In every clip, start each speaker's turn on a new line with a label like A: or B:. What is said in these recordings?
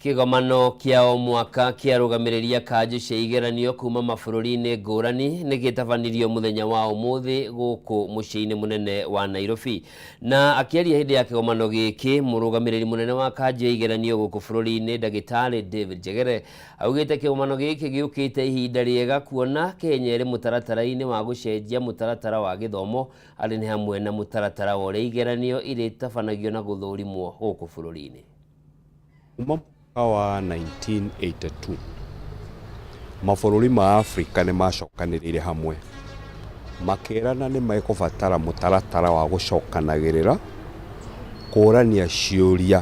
A: Kĩgomano kĩa o mwaka kĩarũgamĩrĩria kanjũ cia igeranio kuma mabũrũri-inĩ ngũrani nĩ gĩtabanirio mũthenya wa ũmũthĩ gũkũ mũciĩ-inĩ mũnene wa Nairobi. Na akĩaria hĩndĩ ya kĩgomano gĩkĩ, mũrũgamĩrĩri mũnene wa kanjũ ya igeranio gũkũ bũrũri-inĩ, Ndagĩtarĩ David Njegere, augĩte kĩgomano gĩkĩ gĩũkĩte ihinda rĩega kuona Kenya ĩrĩ mũtaratara-inĩ wa gũcenjia mũtaratara wa gĩthomo arĩ nĩ hamwe na mũtaratara wa ũrĩa igeranio irĩtabanagio na gũthũrimwo gũkũ bũrũri-inĩ.
B: Kuma mwaka wa 1982, mabũrũri ma Afrika nĩ macokanĩrĩire hamwe makĩrana nĩ mekũbatara mũtaratara wa gũcokanagĩrĩra kũrania ciũria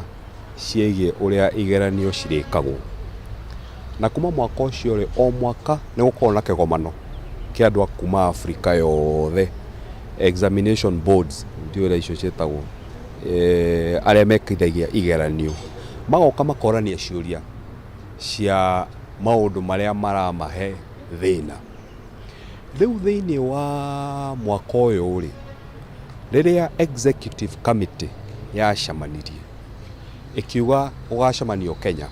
B: ciĩgiĩ ũrĩa igeranio cirĩkagwo. Na kuma mwaka ũcio rĩ, o mwaka nĩ gũkoragwo na kĩgomano kĩa andũ a kuma Afrika yothe, examination boards, ndiũĩ ũrĩa icio ciĩtagwo, arĩa mekithagia igeranio, magoka makorania ciũria cia maũndũ marĩa maramahe thĩna. Rĩu thĩinĩ wa mwaka ũyũ rĩ, rĩrĩa executive committee yacemanirie, ĩkiuga gũgacemanio Kenya,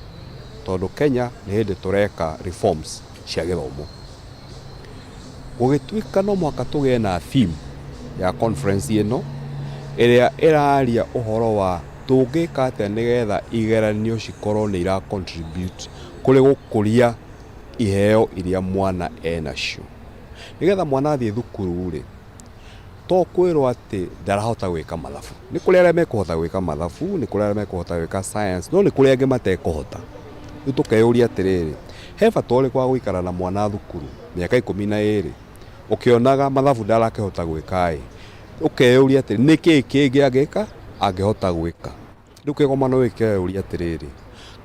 B: tondũ Kenya nĩ hĩndĩ tũreka reforms cia gĩthomo. Gũgĩtuĩka no mũhaka tũgĩe na theme ya conference ĩno ĩrĩa ĩraria ũhoro wa tũngĩka atĩa nĩgetha igeranio cikorwo nĩ ira contribute kũrĩ gũkũria iheo iria mwana enacio. Nĩgetha mwana athiĩ thukuru rĩ, to kwĩrwo atĩ ndarahota gwĩka mathabu. Nĩ kũrĩ arĩa mekũhota gwĩka mathabu, nĩ kũrĩ arĩa mekũhota gwĩka science, no nĩ kũrĩ angĩ matekũhota. Rĩu tũkeyũria atĩrĩrĩ, he bata ũrĩkũ wa gũikara na mwana thukuru mĩaka 12 ũkĩonaga mathabu ndarakĩhota gwĩka ĩ, ũkeyũria atĩrĩ, nĩkĩ kĩngĩ angĩka angĩhota gwĩka? Rĩu kĩgomano gĩkĩ kĩreyũria atĩrĩrĩ,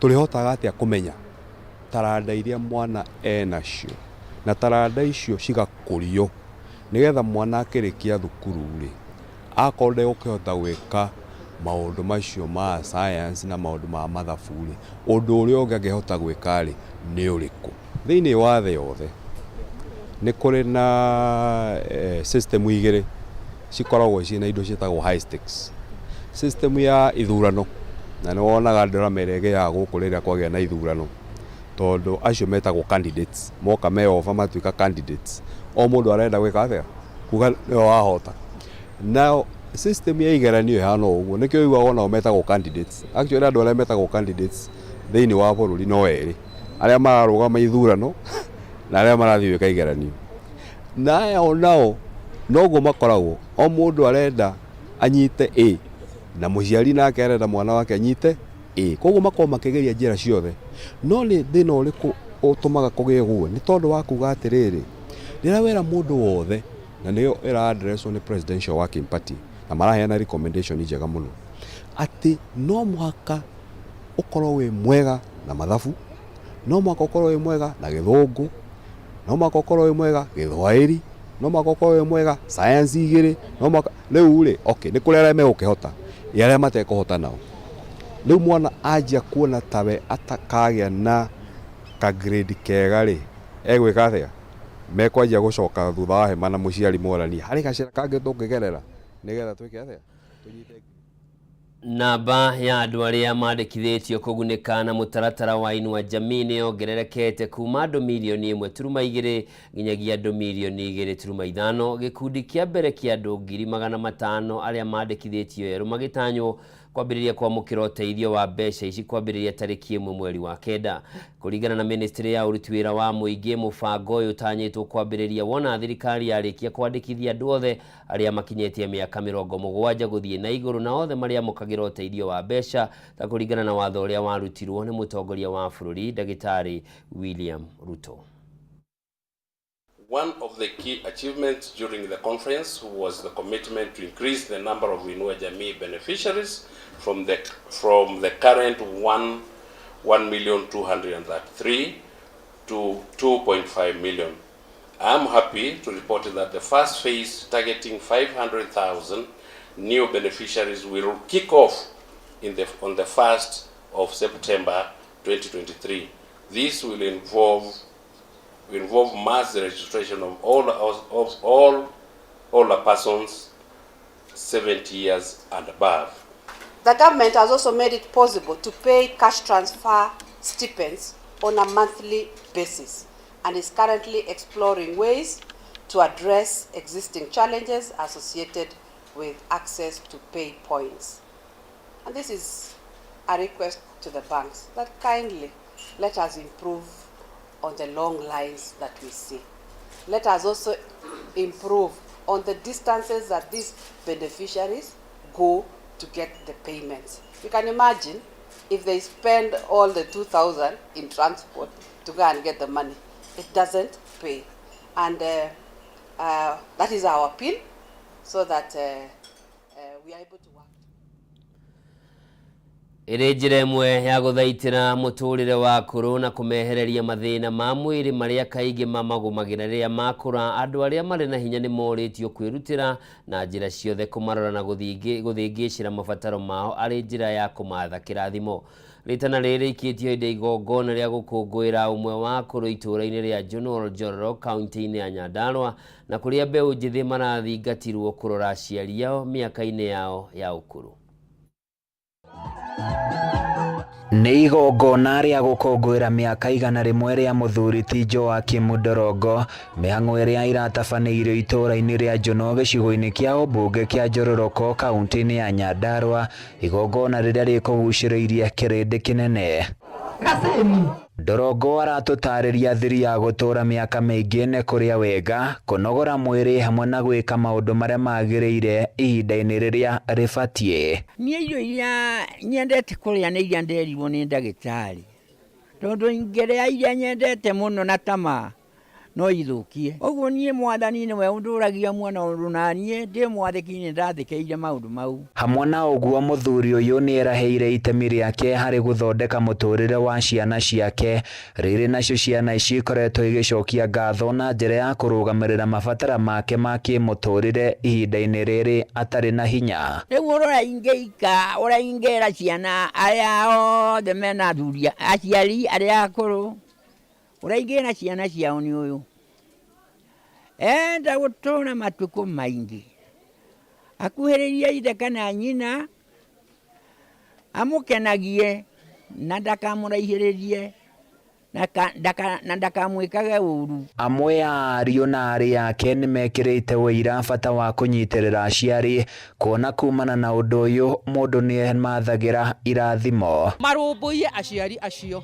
B: tũrĩhotaga atĩa kũmenya taranda iria mwana enacio na taranda icio cigakũrio nĩgetha mwana akĩrĩkia thukuru rĩ, akorwo ndegũkĩhota gwĩka maũndũ macio ma science na maũndũ ma mathabu rĩ, ũndũ ũrĩa ũngĩ angĩhota gwĩka rĩ, nĩ ũrĩkũ? Thĩinĩ wa thĩ yothe nĩ kũrĩ na system igĩrĩ cikoragwo ciĩna indo ciĩtagwo high stakes. System ya ithurano, na nĩ wonaga drama ĩrĩa ĩgĩaga gũkũ rĩrĩa kwagĩa na ithurano, tondũ acio metagwo candidates, moka me oba matuĩka candidates, o mũndũ arenda gwĩka atĩa? Kuga nĩwe wahota. Nao system ya igeranio ĩhana o ũguo, nĩkĩo ũiguaga onao metagwo candidates. Actually andũ arĩa metagwo candidates thĩinĩ wa bũrũri no erĩ, arĩa mararũgama ithurano na arĩa marathiĩ gwĩka igeranio. Na aya onao noguo makoragwo, o mũndũ arenda anyite A na mũciari nake arenda mwana wake anyite A. Koguo makoragwo makĩgeria njĩra ciothe. No nĩ thĩna ũrĩkũ ũtũmaga kũgĩe ũguo? Nĩ tondũ wa kuga atĩrĩrĩ, rĩrĩa wera mũndũ wothe, na nĩyo ĩra address nĩ Presidential Working Party, na maraheana recommendation njega mũno, atĩ no mũhaka ũkorwo wĩ mwega na mathabu, no mũhaka ũkorwo wĩ mwega na gĩthũngũ, no mũhaka ũkorwo wĩ mwega gĩthwaĩri, no mũhaka ũkorwo wĩ mwega science igĩrĩ, no mũhaka rĩu rĩ, okay, nĩ kũrĩ arĩa megũkĩhota, ĩ arĩa matekũhota nao. Rĩu mwana anjia kuona tawe atakagĩa na ka grade kega rĩ, egwĩka atĩa? Mekwanjia gũcoka thutha wa hema na mũciari moranie harĩ gacĩra kangĩ tũngĩgerera nĩgetha twĩke atĩa? Tũnyite.
A: Namba ya andũ arĩa mandĩkithĩtio kũgunĩka na mũtaratara wa Inua Jamii nĩ yongererekete kuma andũ 1.2 mirioni nginyagia andũ 2.5 mirioni. Gĩkundi kĩa mbere kĩa andũ 500,000 arĩa mandĩkithĩtio erũ magĩtanywo kwambĩrĩria kwamũkĩra ũteithio wa mbeca ici kwambĩrĩria tarĩki 1 mweri wa kenda. Kũringana na ministry ya ũruti wĩra wa mũingĩ, mũbango ũyũ ũtanyĩtwo kwambĩrĩria wona thirikari yarĩkia kwandĩkithia andũ othe arĩa makinyĩtie mĩaka 70 gũthiĩ na igũrũ na othe marĩamũkagĩra ũteithio wa mbeca ta kũringana na watho ũrĩa warutirwo nĩ mũtongoria wa bũrũri, Ndagĩtarĩ William Ruto.
C: One of the key achievements during the conference was the commitment to increase the number of Inua Jamii beneficiaries from the current 1,233 to 2.5 million. I am happy to report that the first phase, targeting 500,000 new beneficiaries, will kick off on the 1st of September 2023. This will involve mass registration of all older persons 70 years and above.
D: The government has also made it possible to pay cash transfer stipends on a monthly basis and is currently exploring ways to address existing challenges associated with access to pay points. And this is a request to the banks that kindly let us improve on the long lines that we see. Let us also improve on the distances that these beneficiaries go to get the payments. You can imagine if they spend all the 2,000 in transport to go and get the money. It doesn't pay. And that is our appeal so that we are able to work.
A: Ĩrĩ njĩra ĩmwe ya gũthaitĩra mũtũrĩre wa akũrũ na kũmehereria mathĩna ma mwĩrĩ marĩa kaingĩ mamagũmagĩra rĩrĩa makũra, andũ arĩa marĩ na hinya nĩ morĩtio kwĩrutĩra na njĩra ciothe kũmarora na gũthĩngĩcĩra mabataro mao arĩ njĩra ya kũmatha kĩrathimo. Rĩtana rĩrĩ rĩikĩtio hĩndĩ ya igongona rĩa gũkũngũĩra ũmwe wa akũrũ itũũra-inĩ rĩa Njũnũ Njororo kaunti-inĩ ya Nyandarua na kũrĩa mbeũ njĩthĩ marathingatirwo kũrora aciari ao mĩaka-inĩ yao ya ũkũrũ.
E: Nĩ igongona rĩa gũkũngũĩra mĩaka 100 rĩa mũthuri ti Joakim Ndorongo, mĩhang'o ĩrĩa ĩratabanĩirio itũũra-inĩ rĩa Njũnũ gĩcigo-inĩ kĩa ũmbunge kĩa Njororoko kaunti-inĩ ya Nyandarua, igongona rĩrĩa rĩkũgucĩrĩirie kĩrĩndĩ kĩnene. Ndorongo aratũtarĩria thiri ya gũtũũra mĩaka mĩingĩ nĩ kũrĩa wega, kũnogora mwĩrĩ hamwe na gwĩka maũndũ marĩa magĩrĩire ihinda-inĩ rĩrĩa rĩbatiĩ.
F: Niĩ irio iria nyendete kũrĩa nĩ iria nderirwo nĩ ndagĩtarĩ, tondũ ingĩrĩa iria nyendete mũno na tamaa no ithũkie. Ũguo niĩ Mwathani nĩwe ũndũragia muono ũndũ na niĩ ndĩ mwathĩki nĩ ndathĩkĩire maũndũ mau.
E: Hamwe na ũguo mũthuri ũyũ nĩerahĩire itemi rĩake harĩ gũthondeka mũtũrĩre wa ciana ciake, rĩrĩ nacio ciana ici ikoretwo igĩcokia ngatho na njĩra ya kũrũgamĩrĩra mabatara make ma kĩmũtũrĩre ihinda-inĩ rĩrĩ atarĩ na hinya.
F: Rĩu ũrĩa ingĩika, ũrĩa ingĩra ciana arĩa othe mena athuri, aciari arĩa akũrũ, ũrĩa ingĩra ciana ciao nĩ ũyũ: enda gũtũra matukũ maingĩ, akuhĩrĩrie ithe kana nyina, amũkenagie na ndakamũraihĩrĩrie na ndakamwĩkage ũru.
E: Amwe a ariũ na aarĩ ake nĩmekĩrĩte ũira bata wa kũnyitĩrĩra aciari, kuona kumana na ũndũ ũyũ mũndũ nĩemathagĩra irathimo.
G: Marũmbũiye aciari acio,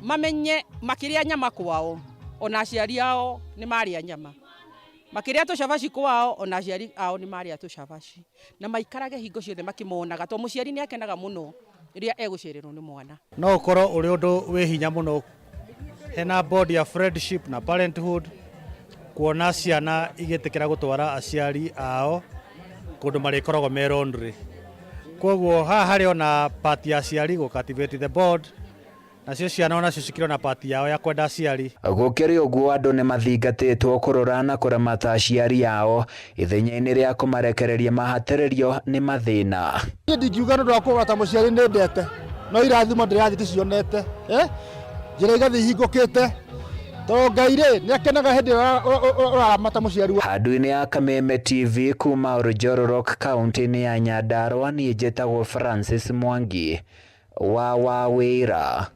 G: mamenye makĩrĩa nyama kwao ona aciari ao nĩ marĩa nyama, makĩrĩa tũcabaci kwao ona aciari ao nĩ marĩa tũcabaci, na maikarage hingo ciothe makĩmonaga, tondũ mũciari nĩ akenaga mũno rĩrĩa egũcererwo nĩ mwana.
H: No ũkorwo ũrĩ ũndũ wĩ hinya mũno hena board ya friendship na parenthood kuona ciana igĩtĩkĩra gũtwara aciari ao kũndũ marĩkoragwo me lonely. Koguo haha harĩ ona part ya aciari gũ cultivate the board, nacio ciana onacio cikĩrĩ na part yao ya kwenda aciari.
E: Gũkĩrĩ ũguo andũ nĩmathingatĩtwo kũrora na kũramata aciari ao ithenya-inĩ rĩa kũmarekereria mahatĩrĩrio nĩ mathĩna.
I: Niĩ ndingiuga nĩ ũndũ wa kũgwata mũciari nĩ ndete, no irathimo ndĩrathiĩ ndĩcionete, njĩra igathiĩ ihingũkĩte, tondũ Ngai rĩ nĩ akenaga hĩndĩ ĩrĩa ũraramata mũciari waku.
E: Handũ-inĩ ya Kameme TV kuma Oljororok kaunti-inĩ ya Nyandarua, niĩ njĩtagwo Francis Mwangi wa Wawĩra.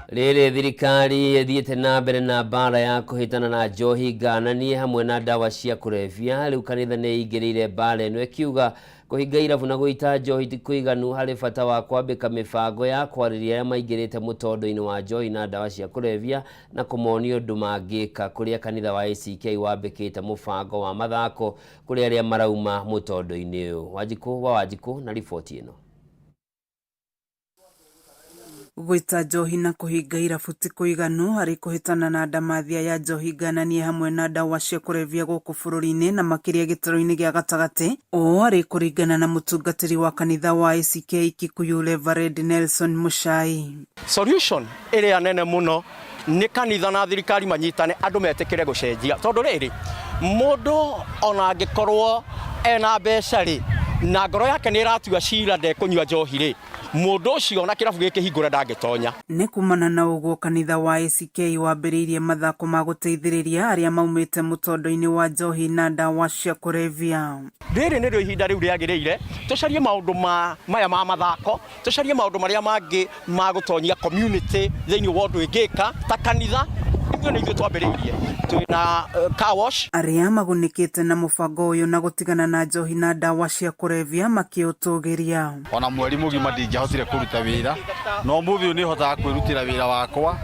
A: Rĩrĩ thirikari ĩthiĩte na mbere na mbara ya kũhĩtana na njohi ngananie hamwe na ndawa cia kũrebia, rĩu kanitha nĩ ĩingĩrĩire mbara ĩno ĩkiuga kũhinga irabu na gũita njohi ti kũiganu harĩ bata wa kwambĩka mĩbango ya kwarĩria arĩa maingĩrĩte mũtondo-inĩ wa njohi na ndawa cia kũrebia na kũmonia ũndũ mangĩka, kũrĩa kanitha wa ACK wambĩkĩte mũbango wa mathako kũrĩ arĩa marauma mũtondo-inĩ ũyũ. Wanjikũ wa Wanjikũ na riboti ĩno.
J: Gwĩta njohi na kũhinga irabu ti kũiganu harĩ kũhĩtana na ndamathia ya njohi ngananie hamwe na ndawa cia kũrebia gũkũ bũrũri-inĩ na makĩria gĩtarũ-inĩ gĩa gatagatĩ. Ũũ arĩ kũringana na mũtungatĩri wa kanitha wa ACK Kikuyu Reverend Nelson Muchai.
K: Solution ĩrĩa nene mũno nĩ kanitha na thirikari manyitane, andũ metĩkĩre gũcenjia, tondũ rĩrĩ mũndũ ona angĩkorwo ena mbeca rĩ, Na ngoro yake nĩ ĩratua cira ndekũnyua njohi rĩ, mũndũ ũcio na kĩrabu gĩkĩhingũre ndangĩtonya.
J: Nĩ kumana na ũguo kanitha wa ACK wambĩrĩirie mathako ma gũteithĩrĩria arĩa maumĩte mũtondo-inĩ wa njohi na ndawa cia kũrebia.
K: Rĩrĩ nĩrĩo ihinda rĩu rĩagĩrĩire tũcarie maũndũ ma maya ma mathako, tũcarie maũndũ marĩa mangĩ ma gũtonyia community thĩinĩ wa ũndũ ĩngĩka ta kanitha. Ithuĩ nĩ ithuĩ twambĩrĩirie twĩna car wash.
J: Arĩa magunĩkĩte na mũbango ũyũ na gũtigana na njohi na ndawa cia kũrebia makĩũtũgĩria.
L: Ona mweri mũgima ndingĩahotire kũruta wĩra, no ũmũthĩ ũyũ nĩhotaga kwĩrutĩra wĩra wakwa.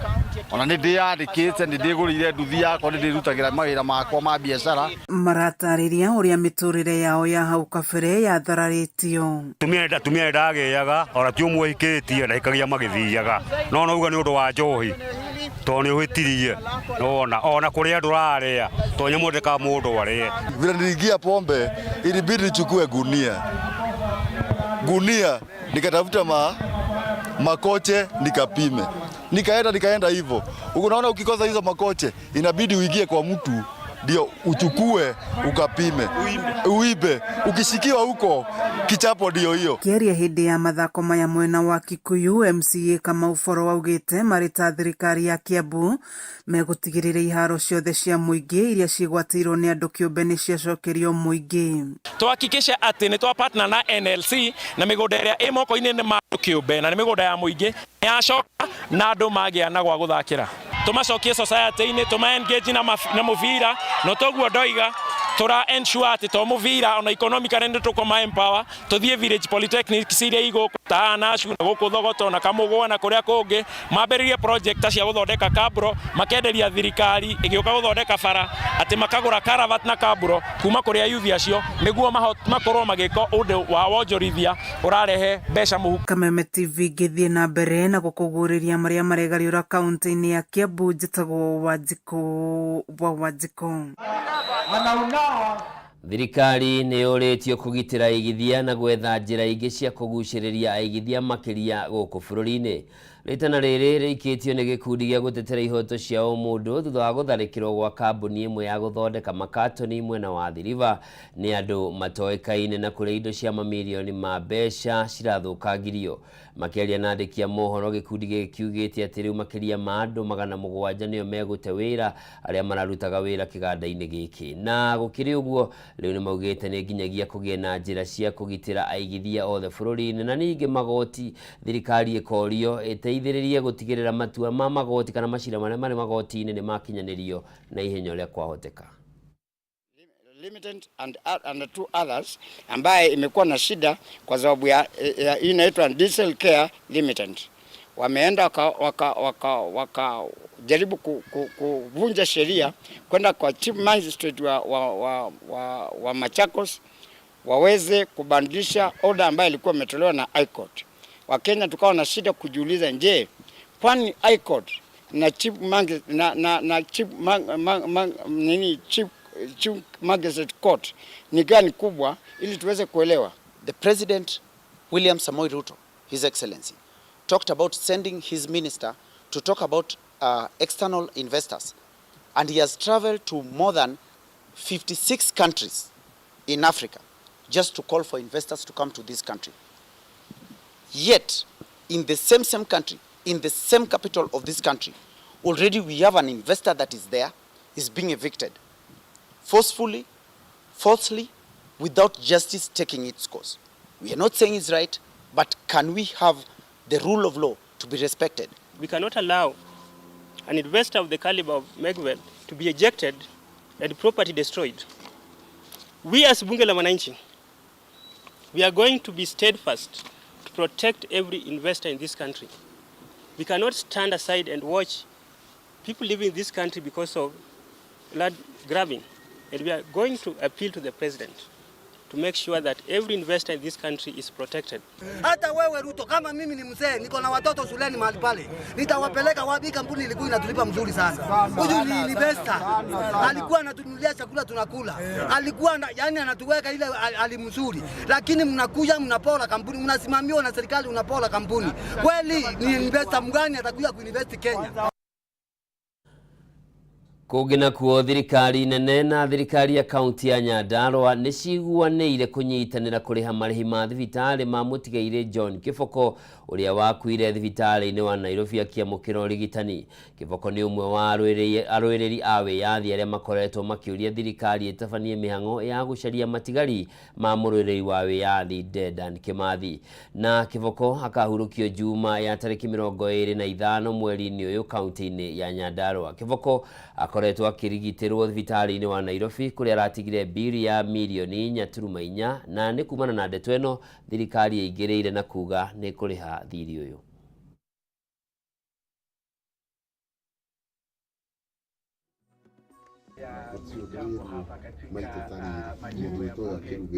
L: Ona nĩ ndĩyandĩkĩte, nĩ ndĩgũrĩire nduthi yakwa, nĩ ndĩrutagĩra mawĩra makwa ma biacara.
J: Maratarĩria ũrĩa mĩtũrĩre yao ya hau kabere yathararĩtio.
M: Atumia nĩ ndagĩaga, ona ti ũmwe hikĩtie, ndahikagia magĩthiaga. No nauga nĩ ũndũ wa njohi, tondũ nĩ ũhĩtirie, nĩwona, ona kũrĩa ndũrarĩa, tondũ nyamũ ndĩkaga mũndũ arĩe.
N: Vile niliingia pombe, ilibidi nichukue gunia. Gunia, nikatafuta makoche, nikapime. Nikaenda hivyo. Unaona ukikosa hizo makoche, inabidi uingie kwa mtu ndio uchukue ukapime. Uibe. Ukishikiwa huko kichapo ndio hiyo.
J: Kĩaria hĩndĩ ya mathako maya mwena wa Kikuyu, MCA Kamau Boro augĩte marĩ ta thirikari ya Kiambu megũtigĩrĩra iharo ciothe cia mũingĩ iria cigwatĩirwo nĩ andũ kĩũmbe nĩ ciacokerio mũingĩ.
O: Tuhakikishe atĩ nĩ twa partner na NLC na mĩgũnda ĩrĩa ĩ moko-inĩ nĩ ma andũ kĩũmbe na nĩ mĩgũnda ya mũingĩ yacoka na andũ magĩa na gwa gũthakĩra. Tũmacokie society-inĩ, tũma engage na mũbira, no toguo ndoiga tũra ensure atĩ to mũbira ona economically nĩ tũkũma empower, tũthiĩ village polytechnics iria i gũkũ ta Anashu na gũkũ Thogoto na Kamũgwa na kũrĩa kũngĩ, mambĩrĩrie project cia gũthondeka kabro, makenderia thirikari ĩgĩũka gũthondeka bara atĩ makagũra caravat na kabro kuma kũrĩa youth acio nĩguo makorwo magĩka ũndũ wa wonjorithia ũrarehe mbeca mũhuko.
J: Kameme TV ngĩthiĩ na mbere na gũkũguũrĩria marĩa maregariũra kaunti-inĩ ya Kiambu, njĩtagwo Wanjikũ wa Wanjikũ.
A: Thirikari nĩ yũrĩtio kũgitĩra aigithia na gwetha njĩra ingĩ cia kũgucĩrĩria aigithia makĩria gũkũ bũrũri-inĩ. Rĩtana rĩrĩ rĩikĩtio nĩ gĩkundi gĩa gũtetera ihoto cia ũmũndũ thutha wa gũtharĩkĩrwo gwa kambuni ĩmwe ya gũthondeka makatoni mwena wa Athi River nĩ andũ matoĩkaine na kũrĩa indo cia mamirioni ma mbeca cirathũkangirio. Makĩaria na andĩki a mohoro, gĩkundi gĩkĩ kiugĩte atĩ rĩu makĩria ma andũ 700 nĩo megũte wĩra arĩa mararutaga wĩra kĩganda-inĩ gĩkĩ. Na gũkĩrĩ ũguo, rĩu nĩ maugĩte nĩ nginyagia kũgĩe na njĩra cia kũgitĩra aigithia othe bũrũri-inĩ na ningĩ magoti thirikari ĩkorio ĩteithĩrĩrie gũtigĩrĩra matua ma magoti kana macira marĩa marĩ magoti-inĩ nĩ makinyanĩrio na ihenya ũrĩa kwahoteka.
P: Limited and two others ambaye imekuwa na shida kwa sababu ya inaitwa Diesel Care Limited. Wameenda wakajaribu kuvunja sheria kwenda kwa Chief Magistrate wa Machakos waweze kubadilisha order ambayo ilikuwa imetolewa na High Court. Wakenya tukawa na shida kujiuliza, je, kwani High Court na Chief na Chief nini Chief Magistrate Court ni gani kubwa ili tuweze kuelewa.
Q: The President William Samoei Ruto, His Excellency, talked about sending his minister to talk about external investors, and he has traveled to more than 56 countries in Africa just to call for investors to come to this country. Yet, in the same country, in the same capital of this country, already we have an investor that is there, is being evicted forcefully, falsely, without justice taking its course. We are not saying it's right, but can we have the rule of law to be respected?
R: We cannot allow an investor of the caliber of Meckwell to be ejected and property destroyed. We as Bunge la Mwananchi, we are going to be steadfast to protect every investor in this country. We cannot stand aside and watch people leaving this country because of land grabbing. And we are going to appeal to the president to make sure that every investor in this country is protected.
S: Hata wewe Ruto, kama mimi ni mzee, niko na watoto shuleni mahali pale, nitawapeleka wapi? Kampuni ilikuwa inatulipa mzuri sana. Huyu ni investor, alikuwa anatununulia chakula tunakula, alikuwa yani anatuweka ile hali mzuri, lakini mnakuja mnapola kampuni, mnasimamiwa na serikali, unapola kampuni. Kweli ni investor mgani atakuja kuinvest Kenya?
A: Kũngĩ nakuo, thirikari nene na thirikari ya kaunti ya Nyandarua nĩ ciguanĩire kũnyitanĩra kũrĩha marĩhi ma thibitarĩ ma mũtigairĩ John Kĩboko ũrĩa wakuire thibitarĩ-inĩ wa Nairobi akĩamũkĩra ũrigitani. Kĩboko nĩ ũmwe wa arũĩrĩri a wĩyathi arĩa makoretwo makĩũria thirikari ĩtabanie mĩhang'o ya gũcaria matigari ma mũrũĩrĩri wa wĩyathi Dedan Kĩmathi. Na Kĩboko akahurũkio Juma ya tarĩki 25 mweri-inĩ ũyũ kaunti-inĩ ya Nyandarua. Kĩboko akoretwo akĩrigitĩrwo thibitarĩ-inĩ wa Nairobi kũrĩa aratigire mbiri ya mirioni 4.4 na nĩ kumana na ndeto ĩno thirikari ĩingĩrĩire na kuga nĩ kũrĩha thirĩ ũyũ.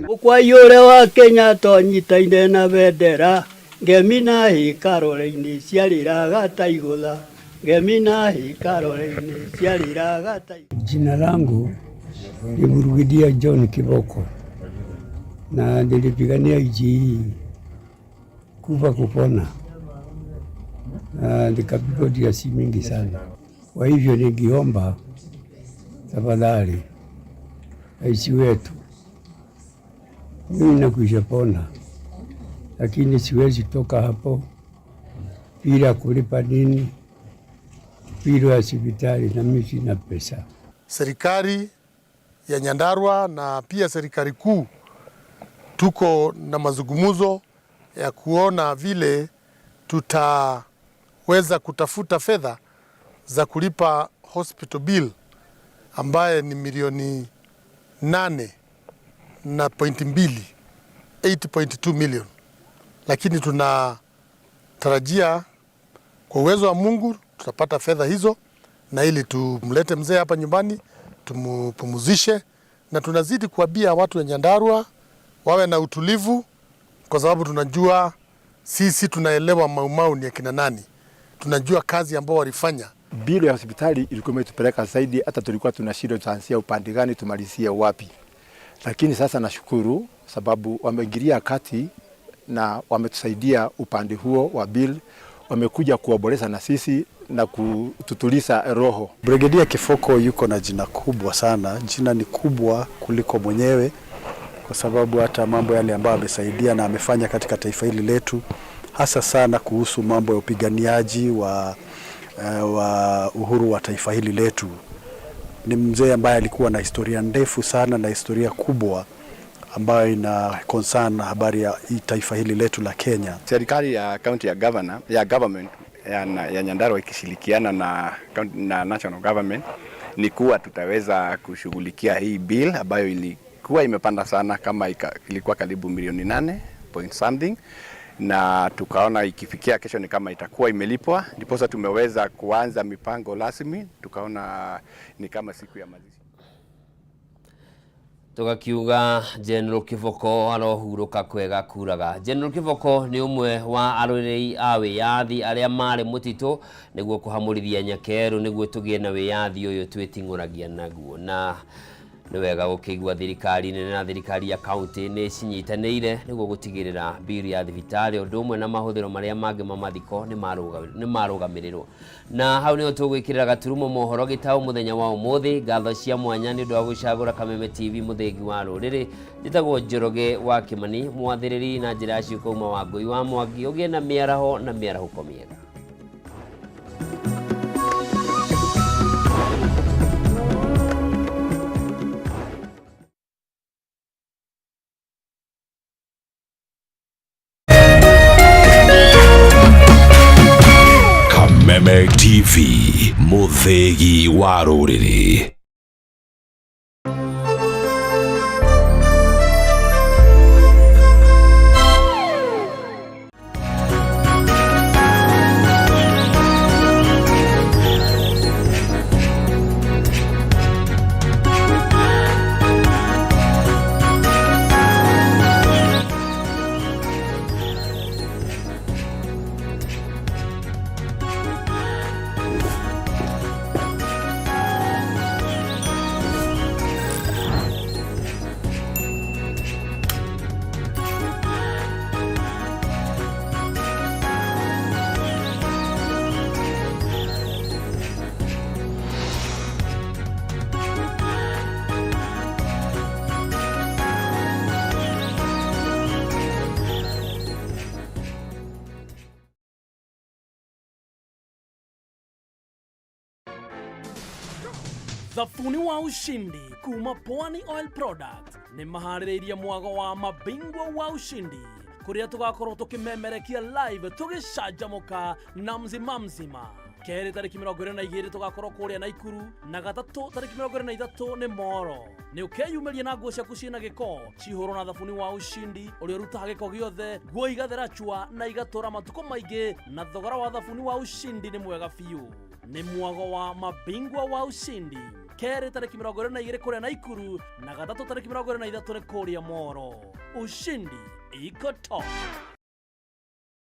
T: Ũkwaiyũre wa Kenya twanyitaine na bendera ngemi na hĩkarore-inĩ ciarĩraga ta igũtha ngemi na hĩkarore-inĩ ciarĩraga ta.
U: Jina langu ni Brigadier John Kiboko na nilipigania nchi hii kufa kupona, na nikapigwa DRC mingi sana. Kwa hivyo ningiomba tafadhali rais wetu, mimi nakwisha pona, lakini siwezi toka hapo bila kulipa nini bila ya hospitali, na mimi sina pesa.
V: Serikali ya Nyandarua na pia serikali kuu tuko na mazungumzo ya kuona vile tutaweza kutafuta fedha za kulipa hospital bill ambaye ni milioni 8.2, 8.2 million, lakini tunatarajia kwa uwezo wa Mungu tutapata fedha hizo, na ili tumlete mzee hapa nyumbani tumpumzishe, na tunazidi kuambia watu wa Nyandarua wawe na utulivu, kwa sababu tunajua sisi tunaelewa Maumau ni akina nani, tunajua kazi ambao walifanya.
W: Bili ya hospitali ilikuwa imetupeleka zaidi, hata tulikuwa tunashindwa tutaanzia upande gani tumalizie wapi, lakini sasa nashukuru sababu wameingilia kati na wametusaidia upande huo wa bill, wamekuja kuwaboresha na sisi na kututuliza roho.
X: Brigedia Kifoko yuko na jina kubwa sana, jina ni kubwa kuliko mwenyewe, kwa sababu hata mambo yale ambayo amesaidia na amefanya katika taifa hili letu, hasa sana kuhusu mambo ya upiganiaji wa uhuru wa taifa hili letu. Ni mzee ambaye alikuwa na historia ndefu sana na historia kubwa ambayo ina concern na habari ya taifa hili letu la Kenya.
Y: Serikali ya county ya governor, ya government ya Nyandarua ikishirikiana na national government ni kuwa tutaweza kushughulikia hii bill ambayo ilikuwa imepanda sana, kama ilikuwa karibu milioni 8 point something, na tukaona ikifikia kesho ni kama itakuwa imelipwa, ndiposa tumeweza kuanza mipango rasmi, tukaona ni kama siku ya mazishi.
A: Tugakiuga General Kiboko arohurũka kwega kuraga. General Kiboko nĩ ũmwe wa arũĩrĩri a wĩyathi arĩa marĩ mũtitũ nĩguo kũhamũrithia nyakerũ nĩguo tũgĩe na wĩyathi ũyũ twĩting'ũragia naguo. Na nĩ wega gũkĩigua thirikari nene na thirikari ya kaunti nĩ cinyitanĩire nĩguo gũtigĩrĩra mbiri ya thibitarĩ ũndũ ũmwe na mahũthĩro marĩa mangĩ ma mathiko nĩ marũgamĩrĩrwo. Na hau nĩho tũgwĩkĩrĩra gaturumo mohoro gĩtaũ mũthenya wa ũmũthĩ. Ngatho cia mwanya nĩ ũndũ wa gũcagũra Kameme TV mũthĩgi wa rũrĩrĩ. Njĩtagwo Njoroge wa Kĩmani, mwathĩrĩri na njĩra ya ciũko uma wa Ngũi wa Mwangi. Ũgĩe na mĩaraho na mĩarahũko mĩega.
Z: Kameme TV, mũthĩgi wa rũrĩrĩ.
B: Thabuni wa ushindi kuma Pwani Oil Product nĩ maharĩrĩirie mwago wa mabingwa wa ushindi kũrĩa tũgakorwo tũkĩmemerekia live tũgĩcanjamũka na mzima mzima. Kerĩ tarĩki 22 tũgakorwo kũrĩa Naikuru na gatatũ tarĩki 23 nĩ Moro. Nĩ ũkeyumĩria na nguo ciaku ciĩna gĩko cihũrwo na thabuni wa ushindi ũrĩa ũrutaga gĩko gĩothe, nguo igathera chua na igatũra matukũ maingĩ, na thogora wa thabuni wa ushindi nĩ mwega biũ. Nĩ mwago wa mabingwa wa ushindi kerĩ tarĩki 22 kũrĩa Naikuru na gatatũ tarĩki 23 nĩ kũrĩa Moro. Ushindi iko top.